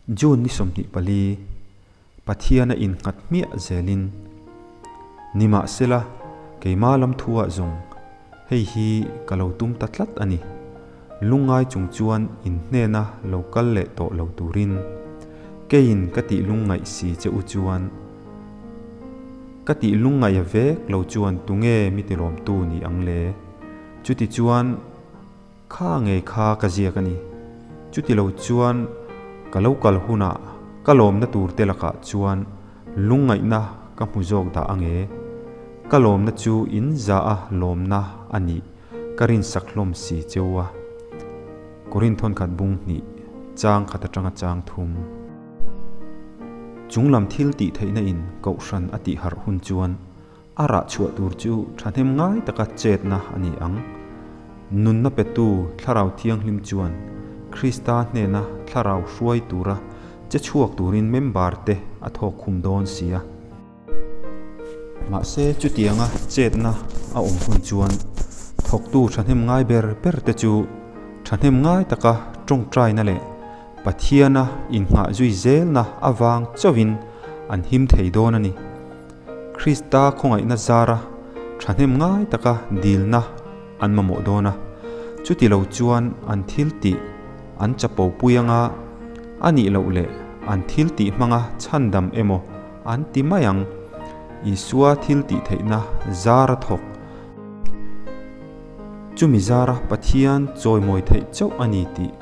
June ni 24, Pathiana innghat hmiah zelin, Nimahsela, keima lam thuah zawng hei hi ka lo tum ta tlat a ni. Lungngai chung chuan in hnena lo kal leh tawh lo turin keiin ka tih lungngaih si che u chuan, ka tih lungngaih vek lo chuan tunge mi tilawmtu ni ang le? Chutichuan. Kha ngei kha ka ziak a ni. Chuti lo chuan ka lo kal hunah ka lawmna tur te lakah chuan lungngaihna ka hmu zawk dah ang e. Ka lawmna chu in za a lawmna a nih ka rinsak hlawm si cheu a. Korin thawnkhat bung hnih chang khat atanga chang thum. Chunglam thil tih theihna in kohhran a tih harh hun chuan A rah chhuah tur chu thahnem ngai taka chetna a ni ang. Nunna petu Thlarau Thianghlim chuan Krista hnena thlarau hruai tura che chhuak turin member te a thawk khum dawn si a. Mahse chutianga chetna a awm hun chuan thawktu thahnem ngai ber ber te chu thahnem ngai taka tawngtaina leh Pathiana inngah zui zelna avang chauhin an him thei dawn a ni. Krista khawngaihna zara thahnem ngai taka dilna an mamawh dawn a, chuti lo chuan an thil tih an chapo pui anga a nih loh leh an thil tih hmanga chhandam emaw an ti mai ang. Isua thil tih theihna zara thawk chumi zara Pathian chawimawi theih chauh a ni tih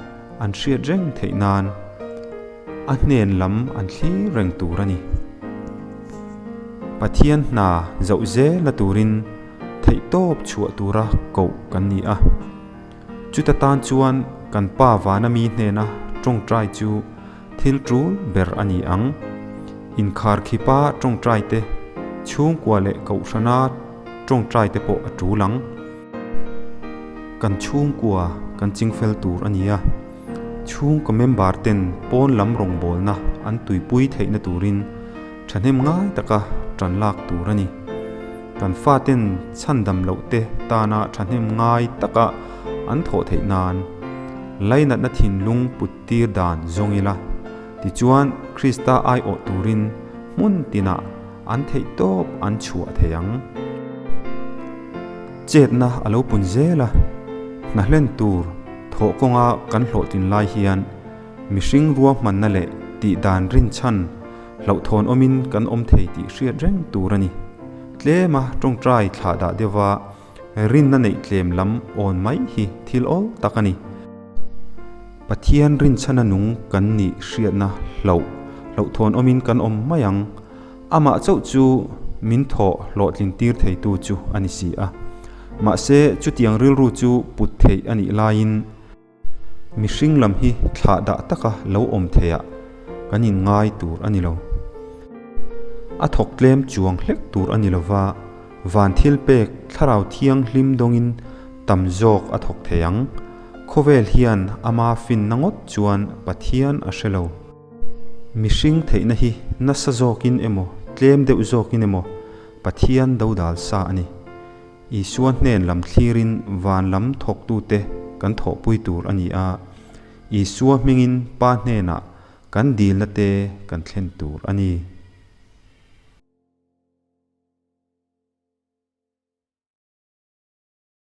an hriat reng theih nan A hnen lam an thlir reng tur a ni. Pathian hna zoh zel la turin theihtawp chhuah tura koh kan ni a. Chuta tan chuan kan Pa vana mi hnena tawngtai chu thil tul ber a ni ang. Inkhar khipa tawngtai te, chhungkua leh kohhrana tawngtai te pawh a tul ang. Kan chhungkua kan chingfel tur a ni a. Chhungkaw member ten pawn lam rawngbawlna an tuipui theihna turin thahnem ngai taka tan lak tur a ni. Kan faten chhandam loh te tana thahnem ngai taka an thawh theih nan lainatna thinlung put tir dan zawng ila, tichuan Krista aiawh turin hmun tinah an theih tawp an chhuah thei ang. Chetna a lo pun zel a, hna hlen tur thawh kawnga kan hlawhtlin lai hian mihring ruahmanna leh tih dan rinchhan hlauhthawn awmin kan awm thei tih hriat reng tur a ni. Tlema tawngtai thlah dah deuha rinna neih tlem lam awn mai hi thil awl tak a ni. Pathian rinchhana nung kan nih hriatna hlauh hlauhthawn awmin kan awm mai ang. Amah chauh chu min thawh hlawhtlin tir theitu chu a ni si a. Mahse, chutiang rilru chu put theih a nih laiin mihring lam hi thlah dah taka lo awm theiah kan inngai tur a ni lo. A thawk tlem chuang hlek tur a ni lo va, van thil pek thlarau thianghlim dawngin tam zawk a thawk thei ang. Khawvel hian ama finna ngawt chuan Pathian a hre lo. Mihring theihna hi nasa zawkin emaw tlem deuh zawkin emaw Pathian dodal sa a ni. Isua hnen lam thlirin van lam thawktute kan thawhpui tur a ni a, Isua hmingin Pa hnenah kan dilna te kan thlen tur a ni.